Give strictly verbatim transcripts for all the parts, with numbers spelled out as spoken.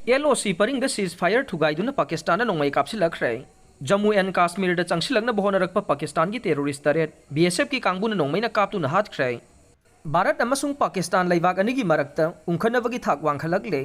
L ꯑꯣ ꯁꯤ ꯄꯔꯤꯡꯗ ceasefire ꯊꯨꯒꯥꯏꯗꯨꯅ ꯄꯥꯀꯤꯁꯇꯥꯟꯅ ꯅꯣꯡꯃꯩ ꯀꯥꯞꯁꯤꯜꯂꯛꯈ꯭ꯔꯦ꯫ ꯖꯝꯃꯨ ꯑꯦꯟ ꯀꯥꯁꯃꯤꯔꯗ ꯆꯪꯁꯤꯜꯂꯛꯅꯕ ꯍꯣꯠꯅꯔꯛꯄ ꯄꯥꯀꯤꯁꯇꯥꯟꯒꯤ terrorist ꯇꯔꯦꯠ ꯕꯤ ꯑꯦꯁ ꯑꯦꯐꯀꯤ ꯀꯥꯡꯕꯨꯅ ꯅꯣꯡꯃꯩꯅ ꯀꯥꯞꯇꯨꯅ ꯍꯥꯠꯈ꯭ꯔꯦ꯫ ꯚꯥꯔꯠ ꯑꯃꯁꯨꯡ ꯄꯥꯀꯤꯁꯇꯥꯟ ꯂꯩꯕꯥꯛ ꯑꯅꯤꯒꯤ ꯃꯔꯛꯇ ꯎꯪꯈꯠꯅꯕꯒꯤ ꯊꯥꯛ ꯋꯥꯡꯈꯠꯂꯛꯂꯦ꯫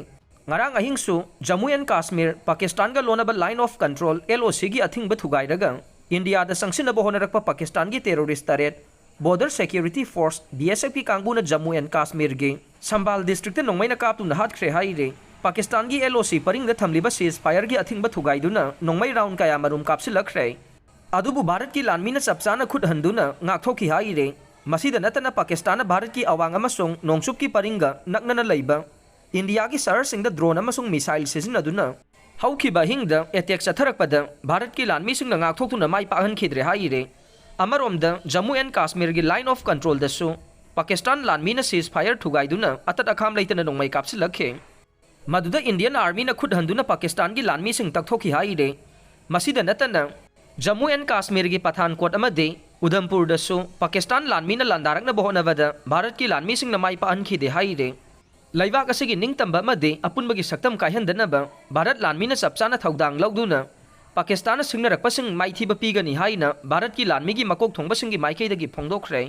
ꯉꯔꯥꯡ ꯑꯍꯤꯡꯁꯨ ꯖꯝꯃꯨ ꯑꯦꯟ ꯀꯥꯁꯃꯤꯔ ꯄꯥꯀꯤꯁꯇꯥꯟꯒ ꯂꯣꯟꯅꯕ Line of Control, L O C, ꯒꯤ ꯑꯊꯤꯡꯕ ꯊꯨꯒꯥꯏꯔꯒ ꯏꯟꯗꯤꯌꯥꯗ ꯆꯪꯁꯤꯟꯅꯕ ꯍꯣꯠꯅꯔꯛꯄ ꯄꯥꯀꯤꯁꯇꯥꯟꯒꯤ terrorist ꯇꯔꯦꯠ Border Security Force, B S F, ꯀꯤ ꯀꯥꯡꯕꯨꯅ ꯖꯝꯃꯨ ꯑꯦꯟ ꯀꯥꯁꯃꯤꯔꯒꯤ ꯁꯝꯕꯥꯜ district ꯇ ꯅꯣꯡꯃꯩꯅ ꯀꯥꯞꯇꯨꯅ ꯍꯥꯠꯈ꯭ꯔꯦ ꯍꯥꯏꯔꯤ꯫ ꯄꯥꯀꯤꯁꯇꯥꯟꯒꯤ L O C ꯄꯔꯤꯡꯗ ꯊꯝꯂꯤꯕ ceasefire ꯒꯤ ꯑꯊꯤꯡꯕ ꯊꯨꯒꯥꯏꯗꯨꯅ ꯅꯣꯡꯃꯩ round ꯀꯌꯥꯃꯔꯨꯝ ꯀꯥꯞꯁꯤꯜꯂꯛꯈ꯭ꯔꯦ꯫ ꯑꯗꯨꯕꯨ ꯚꯥꯔꯠꯀꯤ ꯂꯥꯟꯃꯤꯅ ꯆꯞ ꯆꯥꯅ ꯈꯨꯠ ꯍꯟꯗꯨꯅ ꯉꯥꯛꯊꯣꯛꯈꯤ ꯍꯥꯏꯔꯤ꯫ ꯃꯁꯤꯗ ꯅꯠꯇꯅ ꯄꯥꯀꯤꯁꯇꯥꯟꯅ ꯚꯥꯔꯠꯀꯤ ꯑꯋꯥꯡ ꯑꯃꯁꯨꯡ ꯅꯣꯡꯆꯨꯞꯀꯤ ꯄꯔꯤꯡꯒ ꯅꯛꯅꯅ ꯂꯩꯕ ꯏꯟꯗꯤꯌꯥꯒꯤ ꯁꯍꯔꯁꯤꯡꯗ drone ꯑꯃꯁꯨꯡ missile ꯁꯤꯖꯤꯟꯅꯗꯨꯅ ꯍꯧꯈꯤꯕ ꯑꯍꯤꯡꯗ attack ꯆꯠꯊꯔꯛꯄꯗ ꯚꯥꯔꯠꯀꯤ ꯂꯥꯟꯃꯤꯁꯤꯡꯅ ꯉꯥꯛꯊꯣꯛꯇꯨꯅ ꯃꯥꯏ ꯄꯥꯛꯍꯟꯈꯤꯗ꯭ꯔꯦ ꯍꯥꯏꯔꯤ꯫ ꯑꯃꯔꯣꯝꯗ ꯖꯝꯃꯨ ꯑꯦꯟ ꯀꯥꯁꯃꯤꯔꯒꯤ Line of Control ꯗꯁꯨ ꯄꯥꯀꯤꯁꯇꯥꯟ ꯂꯥꯟꯃꯤꯅ ceasefire ꯊꯨꯒꯥꯏꯗꯨꯅ ꯑꯇꯠ ꯑꯈꯥꯝ ꯂꯩꯇꯅ ꯅꯣꯡꯃꯩ ꯀꯥꯞꯁꯤꯜꯂꯛꯈꯤ꯫ ꯃꯗꯨꯗ Indian Army ꯅ ꯈꯨꯠ ꯍꯟꯗꯨꯅ ꯄꯥꯀꯤꯁꯇꯥꯟꯒꯤ ꯂꯥꯟꯃꯤꯁꯤꯡ ꯇꯛꯊꯣꯛꯈꯤ ꯍꯥꯏꯔꯤ꯫ ꯃꯁꯤꯗ ꯅꯠꯇꯅ ꯖꯝꯃꯨ ꯑꯦꯟ ꯀꯥꯁꯃꯤꯔꯒꯤ ꯄꯊꯥꯟꯀꯣꯠ ꯑꯃꯗꯤ ꯎꯙꯝꯄꯨꯔꯗꯁꯨ ꯄꯥꯀꯤꯁꯇꯥꯟ ꯂꯥꯟꯃꯤꯅ ꯂꯥꯟꯗꯥꯔꯛꯅꯕ ꯍꯣꯠꯅꯕꯗ ꯚꯥꯔꯠꯀꯤ ꯂꯥꯟꯃꯤꯁꯤꯡꯅ ꯃꯥꯏ ꯄꯥꯛꯍꯟꯈꯤꯗꯦ ꯍꯥꯏꯔꯤ꯫ ꯂꯩꯕꯥꯛ ꯑꯁꯤꯒꯤ ꯅꯤꯡꯇꯝꯕ ꯑꯃꯗꯤ ꯑꯄꯨꯟꯕꯒꯤ ꯁꯛꯇꯝ ꯀꯥꯏꯍꯟꯗꯅꯕ ꯚꯥꯔꯠ ꯂꯥꯟꯃꯤꯅ ꯆꯞ ꯆꯥꯅ ꯊꯧꯗꯥꯡ ꯂꯧꯗꯨꯅ ꯄꯥꯀꯤꯁꯇꯥꯟꯅ ꯁꯤꯡꯅꯔꯛꯄꯁꯤꯡ ꯃꯥꯏꯊꯤꯕ ꯄꯤꯒꯅꯤ ꯍꯥꯏꯅ ꯚꯥꯔꯠꯀꯤ ꯂꯥꯟꯃꯤꯒꯤ ꯃꯀꯣꯛ ꯊꯣꯡꯕꯁꯤꯡꯒꯤ ꯃꯥꯏꯀꯩꯗꯒꯤ ꯐꯣꯡꯗꯣꯛꯈ꯭ꯔꯦ꯫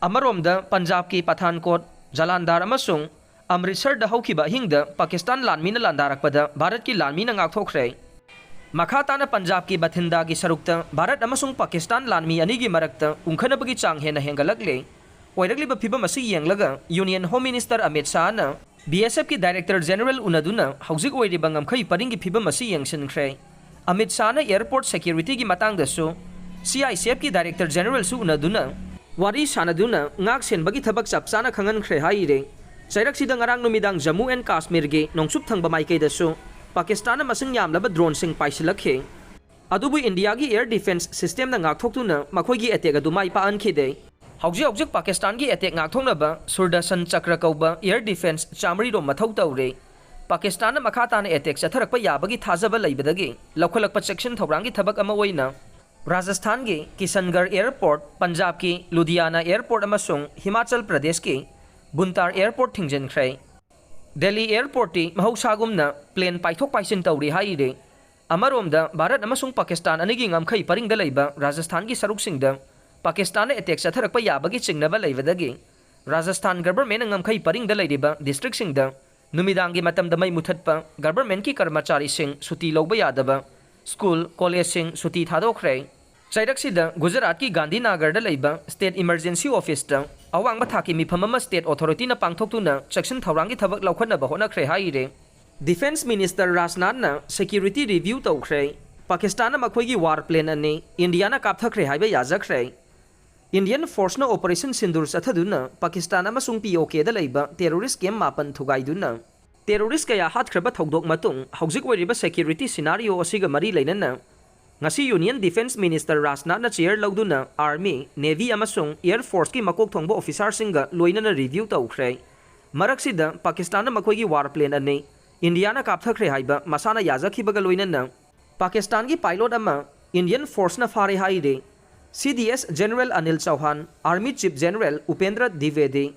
ꯑꯃꯔꯣꯝꯗ ꯄꯟꯖꯥꯕꯀꯤ ꯄꯊꯥꯟꯀꯣꯠ, ꯖꯂꯥꯟꯗꯥꯔ ꯑꯃꯁꯨꯡ ꯑꯃ꯭ꯔꯤꯠꯁꯔꯗ ꯍꯧꯈꯤꯕ ꯑꯍꯤꯡꯗ ꯄꯥꯀꯤꯁꯇꯥꯟ ꯂꯥꯟꯃꯤꯅ ꯂꯥꯟꯗꯥꯔꯛꯄꯗ ꯚꯥꯔꯠꯀꯤ ꯂꯥꯟꯃꯤꯅ ꯉꯥꯛꯊꯣꯛꯈ꯭ꯔꯦ꯫ ꯃꯈꯥ ꯇꯥꯅ ꯄꯟꯖꯥꯕꯀꯤ ꯕꯊꯤꯟꯗꯥꯒꯤ ꯁꯔꯨꯛꯇ ꯚꯥꯔꯠ ꯑꯃꯁꯨꯡ ꯄꯥꯀꯤꯁꯇꯥꯟ ꯂꯥꯟꯃꯤ ꯑꯅꯤꯒꯤ ꯃꯔꯛꯇ ꯎꯪꯈꯠꯅꯕꯒꯤ ꯆꯥꯡ ꯍꯦꯟꯅ ꯍꯦꯟꯒꯠꯂꯛꯂꯦ꯫ ꯑꯣꯏꯔꯛꯂꯤꯕ ꯐꯤꯚꯝ ꯑꯁꯤ ꯌꯦꯡꯂꯒ Union Home Minister Amit ꯁꯥꯍꯅ B S F ꯀꯤ Director General ꯎꯅꯗꯨꯅ ꯍꯧꯖꯤꯛ ꯑꯣꯏꯔꯤꯕ ꯉꯝꯈꯩ ꯄꯔꯤꯡꯒꯤ ꯐꯤꯚꯝ ꯑꯁꯤ ꯌꯦꯡꯁꯤꯟꯈ꯭ꯔꯦ꯫ ꯑꯃꯤꯠ ꯁꯥꯍꯅ airport security ꯒꯤ ꯃꯇꯥꯡꯗꯁꯨ C I C F ꯀꯤ Director General ꯁꯨ ꯎꯅꯗꯨꯅ ꯋꯥꯔꯤ ꯁꯥꯅꯗꯨꯅ ꯉꯥꯛ ꯁꯦꯟꯕꯒꯤ ꯊꯕꯛ ꯆꯞ ꯆꯥꯅ ꯈꯪꯍꯟꯈ꯭ꯔꯦ ꯍꯥꯏꯔꯤ꯫ ꯆꯩꯔꯛꯁꯤꯗ ꯉꯔꯥꯡ ꯅꯨꯃꯤꯗꯥꯡ ꯖꯝꯃꯨ ꯑꯦꯟ ꯀꯥꯁꯃꯤꯔꯒꯤ ꯅꯣꯡꯆꯨꯞ ꯊꯪꯕ ꯃꯥꯏꯀꯩꯗꯁꯨ ꯄꯥꯀꯤꯁꯇꯥꯟꯅ ꯃꯁꯤꯡ ꯌꯥꯝꯂꯕ drone ꯁꯤꯡ ꯄꯥꯏꯁꯤꯜꯂꯛꯈꯤ꯫ ꯑꯗꯨꯕꯨ ꯏꯟꯗꯤꯌꯥꯒꯤ air defence system ꯅ ꯉꯥꯛꯊꯣꯛꯇꯨꯅ ꯃꯈꯣꯏꯒꯤ attack ꯑꯗꯨ ꯃꯥꯏ ꯄꯥꯛꯍꯟꯈꯤꯗꯦ꯫ ꯍꯧꯖꯤꯛ ꯍꯧꯖꯤꯛ ꯄꯥꯀꯤꯁꯇꯥꯟꯒꯤ attack ꯉꯥꯛꯊꯣꯛꯅꯕ ꯁꯨꯔꯗꯁꯟ ꯆꯀ꯭ꯔ ꯀꯧꯕ air defence ꯆꯥꯃꯔꯤ ꯔꯣꯝ ꯃꯊꯧ ꯇꯧꯔꯤ꯫ ꯄꯥꯀꯤꯁꯇꯥꯟꯅ ꯃꯈꯥ ꯇꯥꯅ attack ꯆꯠꯊꯔꯛꯄ ꯌꯥꯕꯒꯤ ꯊꯥꯖꯕ ꯂꯩꯕꯗꯒꯤ ꯂꯧꯈꯠꯂꯛꯄ ꯆꯦꯛꯁꯤꯟ ꯊꯧꯔꯥꯡꯒꯤ ꯊꯕꯛ ꯑꯃ ꯑꯣꯏꯅ ꯔꯥꯖꯁꯊꯥꯟꯒꯤ ꯀꯤꯁꯟꯒꯔ airport, ꯄꯟꯖꯥꯕꯀꯤ ꯂꯨꯙꯤꯌꯥꯅꯥ airport ꯑꯃꯁꯨꯡ ꯍꯤꯃꯥꯆꯜ ꯄ꯭ꯔꯗꯦꯁꯀꯤ ꯕꯨꯟꯇꯥꯔ airport ꯊꯤꯡꯖꯤꯟꯈ꯭ꯔꯦ꯫ ꯗꯦꯜꯂꯤ ꯑꯦꯌꯔꯄꯣꯔꯠꯇꯤ ꯃꯍꯧꯁꯥꯒꯨꯝꯅ ꯄ꯭ꯂꯦꯟ ꯄꯥꯏꯊꯣꯛ ꯄꯥꯏꯁꯤꯟ ꯇꯧꯔꯤ ꯍꯥꯏꯔꯤ꯫ ꯑꯃꯔꯣꯝꯗ ꯚꯥꯔꯠ ꯑꯃꯁꯨꯡ ꯄꯥꯀꯤꯁꯇꯥꯟ ꯑꯅꯤꯒꯤ ꯉꯝꯈꯩ ꯄꯔꯤꯡꯗ ꯂꯩꯕ ꯔꯥꯖꯁꯊꯥꯟꯒꯤ ꯁꯔꯨꯛꯁꯤꯡꯗ ꯄꯥꯀꯤꯁꯇꯥꯟꯅ ꯑꯦꯇꯦꯛ ꯆꯠꯊꯔꯛꯄ ꯌꯥꯕꯒꯤ ꯆꯤꯡꯅꯕ ꯂꯩꯕꯗꯒꯤ ꯔꯥꯖꯁꯊꯥꯟ ꯒꯚꯔꯟꯃꯦꯟꯠꯅ ꯉꯝꯈꯩ ꯄꯔꯤꯡꯗ ꯂꯩꯔꯤꯕ ꯗꯤꯁꯇ꯭ꯔꯤꯛꯁꯤꯡꯗ ꯅꯨꯃꯤꯗꯥꯡꯒꯤ ꯃꯇꯝꯗ ꯃꯩ ꯃꯨꯊꯠꯄ, ꯒꯚꯔꯟꯃꯦꯟꯠꯀꯤ ꯀꯔꯃꯆꯥꯔꯤꯁꯤꯡ ꯁꯨꯇꯤ ꯂꯧꯕ ꯌꯥꯗꯕ, ꯁ꯭ꯀꯨꯜ, ꯀꯣꯂꯦꯖꯁꯤꯡ ꯁꯨꯇꯤ ꯊꯥꯗꯣꯛꯈ꯭ꯔꯦ꯫ ꯆꯩꯔꯛꯁꯤꯗ ꯒꯨꯖꯔꯥꯠꯀꯤ ꯒꯥꯟꯙꯤꯅꯥꯒꯔꯗ ꯂꯩꯕ ꯁ꯭ꯇꯦꯠ ꯏꯃꯔꯖꯦꯟꯁꯤ ꯑꯣꯐꯤꯁꯇ ꯑꯋꯥꯡꯕ ꯊꯥꯛꯀꯤ ꯃꯤꯐꯝ ꯑꯃ ꯁ꯭ꯇꯦꯠ ꯑꯣꯊꯣꯔꯤꯇꯤꯅ ꯄꯥꯡꯊꯣꯛꯇꯨꯅ ꯆꯦꯛꯁꯤꯟ ꯊꯧꯔꯥꯡꯒꯤ ꯊꯕꯛ ꯂꯧꯈꯠꯅꯕ ꯍꯣꯠꯅꯈ꯭ꯔꯦ ꯍꯥꯏꯔꯦ꯫ ꯗꯤꯐꯦꯟꯁ ꯃꯤꯅꯤꯁꯇꯔ ꯔꯥꯖꯅꯥꯊꯅ ꯁꯦꯀ꯭ꯌꯨꯔꯤꯇꯤ ꯔꯤꯚ꯭ꯌꯨ ꯇꯧꯈ꯭ꯔꯦ꯫ ꯄꯥꯀꯤꯁꯇꯥꯟꯅ ꯃꯈꯣꯏꯒꯤ ꯋꯥꯔ ꯄ꯭ꯂꯦꯟ ꯑꯅꯤ ꯏꯟꯗꯤꯌꯥꯅ ꯀꯥꯞꯊꯈ꯭ꯔꯦ ꯍꯥꯏꯕ ꯌꯥꯖꯈ꯭ꯔꯦ꯫ ꯏꯟꯗꯤꯌꯟ ꯐꯣꯔꯁꯅ ꯑꯣꯄꯔꯦꯁꯟ ꯁꯤꯟꯗꯨꯔ ꯆꯠꯊꯗꯨꯅ ꯄꯥꯀꯤꯁꯇꯥꯟ ꯑꯃꯁꯨꯡ ꯄꯤ ꯑꯣ ꯀꯦꯗ ꯂꯩꯕ ꯇꯦꯔꯣꯔꯤꯁ ꯀꯦꯝꯞ ꯃꯥꯄꯟ ꯊꯨꯒꯥꯏꯗꯨꯅ ꯇꯦꯔꯣꯔꯤꯁ ꯀꯌꯥ ꯍꯥꯠꯈ꯭ꯔꯕ ꯊꯧꯗꯣꯛ ꯃꯇꯨꯡ ꯍꯧꯖꯤꯛ ꯑꯣꯏꯔꯤꯕ ꯁꯦꯀ꯭ꯌꯨꯔꯤꯇꯤ ꯁꯤꯅꯥꯔꯤꯑꯣ ꯑꯁꯤꯒ ꯃꯔꯤ ꯂꯩꯅꯅ ꯉꯁꯤ ꯌꯨꯅꯤꯌꯟ ꯗꯤꯐꯦꯟꯁ ꯃꯤꯅꯤꯁꯇꯔ ꯔꯥꯖꯅꯥꯊꯅ ꯆꯦꯌꯔ ꯂꯧꯗꯨꯅ ꯑꯥꯔꯃꯤ, ꯅꯦꯚꯤ ꯑꯃꯁꯨꯡ ꯑꯦꯌꯔ ꯐꯣꯔꯁꯀꯤ ꯃꯀꯣꯛ ꯊꯣꯡꯕ ꯑꯣꯐꯤꯁꯥꯔꯁꯤꯡꯒ ꯂꯣꯏꯅꯅ ꯔꯤꯚ꯭ꯌꯨ ꯇꯧꯈ꯭ꯔꯦ꯫ ꯃꯔꯛꯁꯤꯗ ꯄꯥꯀꯤꯁꯇꯥꯟꯅ ꯃꯈꯣꯏꯒꯤ ꯋꯥꯔ ꯄ꯭ꯂꯦꯟ ꯑꯅꯤ ꯏꯟꯗꯤꯌꯥꯅ ꯀꯥꯞꯊꯈ꯭ꯔꯦ ꯍꯥꯏꯕ ꯃꯁꯥꯅ ꯌꯥꯖꯈꯤꯕꯒ ꯂꯣꯏꯅꯅ ꯄꯥꯀꯤꯁꯇꯥꯟꯒꯤ ꯄꯥꯏꯂꯣꯠ ꯑꯃ ꯏꯟꯗꯤꯌꯟ ꯐꯣꯔꯁꯅ ꯐꯥꯔꯦ ꯍꯥꯏꯔꯦ꯫ C D S general Anil Chauhan, army chief general Upendra ꯗꯤꯕꯦꯗꯤ,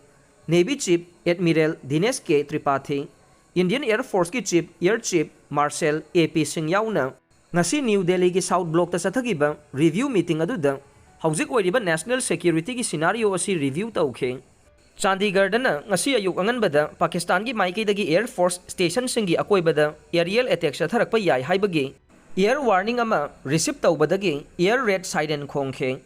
navy chief admiral Dinesh K Tripathi, Indian air ꯐꯣꯔꯁꯀꯤ chief air chief marshal A P Singh ꯌꯥꯎꯅ ꯉꯁꯤ ꯅ꯭ꯌꯨ ꯗꯦꯜꯂꯤꯒꯤ ꯁꯥꯎꯠ ꯕ꯭ꯂꯣꯛꯇ ꯆꯠꯊꯈꯤꯕ ꯔꯤꯚ꯭ꯌꯨ ꯃꯤꯇꯤꯡ ꯑꯗꯨꯗ ꯍꯧꯖꯤꯛ ꯑꯣꯏꯔꯤꯕ ꯅꯦꯁꯅꯦꯜ ꯁꯦꯀ꯭ꯌꯨꯔꯤꯇꯤꯒꯤ ꯁꯤꯅꯥꯔꯤꯑꯣ ꯑꯁꯤ ꯔꯤꯚ꯭ꯌꯨ ꯇꯧꯈꯤ꯫ ꯆꯥꯟꯗꯤꯒꯔꯗꯅ ꯉꯁꯤ ꯑꯌꯨꯛ ꯑꯉꯟꯕꯗ ꯄꯥꯀꯤꯁꯇꯥꯟꯒꯤ ꯃꯥꯏꯀꯩꯗꯒꯤ ꯑꯦꯌꯔ ꯐꯣꯔꯁ ꯁ꯭ꯇꯦꯁꯟꯁꯤꯡꯒꯤ ꯑꯀꯣꯏꯕꯗ ꯑꯦꯔꯤꯌꯦꯜ ꯑꯦꯇꯦꯛ ꯆꯠꯊꯔꯛꯄ ꯌꯥꯏ ꯍꯥꯏꯕꯒꯤ ꯑꯦꯌꯔ ꯋꯥꯔꯅꯤꯡ ꯑꯃ ꯔꯤꯁꯤꯞ ꯇꯧꯕꯗꯒꯤ ꯑꯦꯌꯔ ꯔꯦꯗ ꯁꯥꯏꯔꯦꯟ ꯈꯣꯡꯈꯤ꯫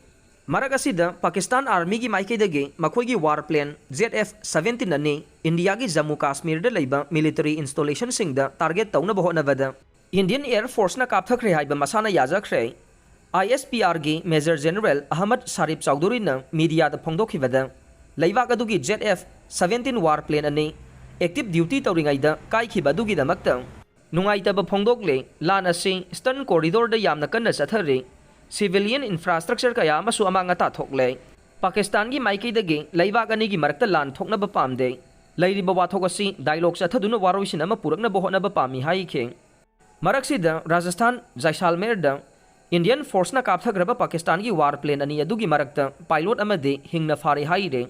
ꯃꯔꯛ ꯑꯁꯤꯗ ꯄꯥꯀꯤꯁꯇꯥꯟ ꯑꯥꯔꯃꯤꯒꯤ ꯃꯥꯏꯀꯩꯗꯒꯤ ꯃꯈꯣꯏꯒꯤ war plane jet F seventeen ꯑꯅꯤ ꯏꯟꯗꯤꯌꯥꯒꯤ ꯖꯝꯃꯨ ꯀꯥꯁꯃꯤꯔꯗ ꯂꯩꯕ ꯃꯤꯂꯤꯇꯔꯤ ꯏꯟꯁꯇꯣꯂꯦꯁꯟꯁꯤꯡꯗ ꯇꯥꯔꯒꯦꯠ ꯇꯧꯅꯕ ꯍꯣꯠꯅꯕꯗ ꯏꯟꯗꯤꯌꯟ ꯑꯦꯌꯔ ꯐꯣꯔꯁꯅ ꯀꯥꯞꯊꯈ꯭ꯔꯦ ꯍꯥꯏꯕ ꯃꯁꯥꯅ ꯌꯥꯖꯈ꯭ꯔꯦ꯫ ꯑꯥꯏ S P ꯑꯥꯔꯒꯤ major general Ahmad Sharif ꯆꯧꯙꯨꯔꯤꯅ ꯃꯤꯗꯤꯌꯥꯗ ꯐꯣꯡꯗꯣꯛꯈꯤꯕꯗ, ꯂꯩꯕꯥꯛ ꯑꯗꯨꯒꯤ jet F seventeen war plane ꯑꯅꯤ ꯑꯦꯛꯇꯤꯚ ꯗ꯭ꯌꯨꯇꯤ ꯇꯧꯔꯤꯉꯩꯗ ꯀꯥꯏꯈꯤꯕ ꯑꯗꯨꯒꯤꯗꯃꯛꯇ ꯅꯨꯡꯉꯥꯏꯇꯕ ꯐꯣꯡꯗꯣꯛꯂꯦ꯫ ꯂꯥꯟ ꯑꯁꯤ ꯏꯁꯇꯔꯟ ꯀꯣꯔꯤꯗꯣꯔꯗ ꯌꯥꯝꯅ ꯀꯟꯅ ꯆꯠꯊꯔꯤ꯫ ꯁꯤꯚꯤꯂꯤꯌꯟ ꯏꯟꯐ꯭ꯔꯥꯁꯇ꯭ꯔꯛꯆꯔ ꯀꯌꯥ ꯑꯃꯁꯨ ꯑꯃꯥꯡ ꯑꯇꯥ ꯊꯣꯛꯂꯦ꯫ ꯄꯥꯀꯤꯁꯇꯥꯟꯒꯤ ꯃꯥꯏꯀꯩꯗꯒꯤ ꯂꯩꯕꯥꯛ ꯑꯅꯤꯒꯤ ꯃꯔꯛꯇ ꯂꯥꯟ ꯊꯣꯛꯅꯕ ꯄꯥꯝꯗꯦ꯫ ꯂꯩꯔꯤꯕ ꯋꯥꯊꯣꯛ ꯑꯁꯤ ꯗꯥꯏꯂꯣꯒ ꯆꯠꯊꯗꯨꯅ ꯋꯥꯔꯣꯏꯁꯤꯟ ꯑꯃ ꯄꯨꯔꯛꯅꯕ ꯍꯣꯠꯅꯕ ꯄꯥꯝꯃꯤ ꯍꯥꯏꯈꯤ꯫ ꯃꯔꯛꯁꯤꯗ ꯔꯥꯖꯁꯊꯥꯟ ꯖꯥꯏꯁꯥꯜꯃꯦꯔꯗ ꯏꯟꯗꯤꯌꯟ ꯐꯣꯔꯁꯅ ꯀꯥꯞꯊꯈ꯭ꯔꯕ ꯄꯥꯀꯤꯁꯇꯥꯟꯒꯤ ꯋꯥꯔ ꯄ꯭ꯂꯦꯟ ꯑꯅꯤ ꯑꯗꯨꯒꯤ ꯃꯔꯛꯇ ꯄꯥꯏꯂꯣꯠ ꯑꯃꯗꯤ ꯍꯤꯡꯅ ꯐꯥꯔꯦ ꯍꯥꯏꯔꯦ꯫